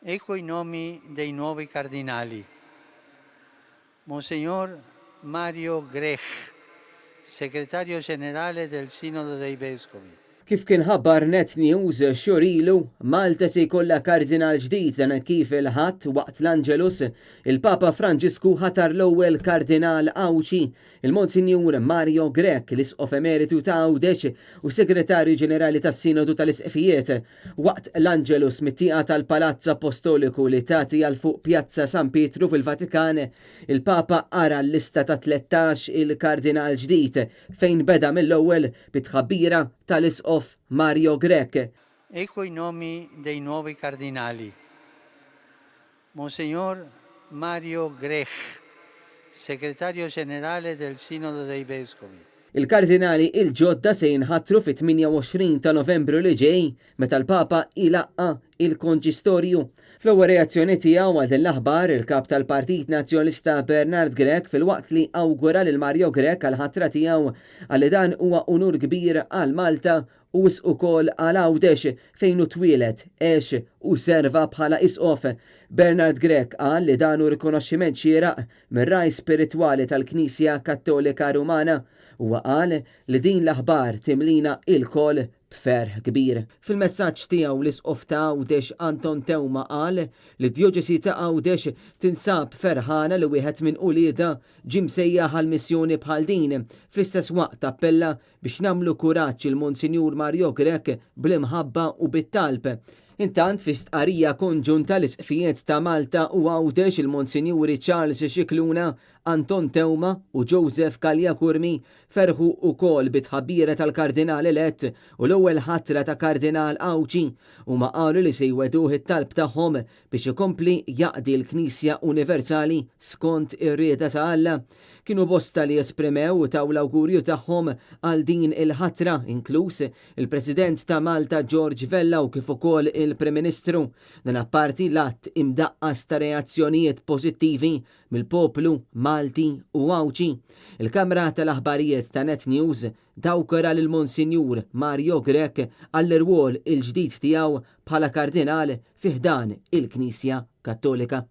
Ecco i nomi dei nuovi cardinali. Monsignor Mario Grech, segretario generale del Sinodo dei Vescovi. Kif kien ħabbar Net News xhur ilu, Malta se jkollha kardinal ġdid dan kif il-Ħadd waqt l-Angelus, il-Papa Franġisku ħatar l-ewwel kardinal Għawdxi, il-Monsinjur Mario Grech, l-Isqof Emeritu ta' Għawdex u Segretarju Ġenerali tas-Sinodu tal-Isqfijiet. Waqt l-Angelus mit-tieqa tal-Palazz Appostoliku li tagħti għal fuq Pjazza San Pietru fil-Vatikan, il-Papa qara l-lista ta' 13 il-kardinal ġdid fejn beda mill-ewwel bit-tħabbira tal-Isqof Mario Grech. Ecco i nomi dei nuovi cardinali. Monsignor Mario Grech, segretario generale del Sinodo dei Vescovi. Il-kardinali il-ġodda se jinħatru fit-28 ta' Novembru li ġej meta l-Papa ilaqqa' il-Konċistorju. Fl-ewwel reazzjoni tiegħu għal din l-aħbar, il-Kap tal-Partit Nazzjonalista Bernard Grech filwaqt li awgura lil Mario Grech għall-ħatra tiegħu qal li dan huwa unur kbir għal Malta u wisq ukoll għal Għawdex fejn hu twieled, għex u serva bħala Isqof. Bernard Grech qal li dan hu rikonoxximent xieraq mir-ragħaj spiritwali tal-Knisja Kattolika Rumana. Huwa qal li din l-aħbar timlina ilkoll b'ferħ kbir. Fil-messaġġ tiegħu l-Isqof ta' Għawdex Anton Teuma qal li d-Djoċesi ta' Għawdex tinsab ferħana li wieħed minn uliedha ġie msejjaħ għal missjoni bħal din. Fl-istess waqt appella biex nagħmlu kuraġġ il-Monsinjur Mario Grech bl-imħabba u bit-talb. Intant fi stqarrija konġunta l-Isqfijiet ta' Malta u Għawdex il-Monsinjuri Charles Scicluna, Anton Teuma u Joseph Callia Curmi ferħu ukoll bit-tħabbira tal-Kardinal elett u l-ewwel ħatra ta' Kardinal Għawdxi. Huma qalu li se jwegħduh it-talb tagħhom biex ikompli jaqdi l-Knisja Universali skont ir-rieda ta' Alla. Kienu bosta li esprimew u taw l-awgurju tagħhom għal din il-ħatra, inkluż il-President ta' Malta George Vella u kif ukoll il-Prim Ministru. Dan apparti l-għadd imdaqqas ta' reazzjonijiet pożittivi mill-poplu Malti u Għawdxi. Il-kamra tal-aħbarijiet ta' Net News tawgura lil Monsinjur Mario Grech għall-irwol il-ġdid tiegħu bħala Kardinal fi ħdan il-Knisja Kattolika.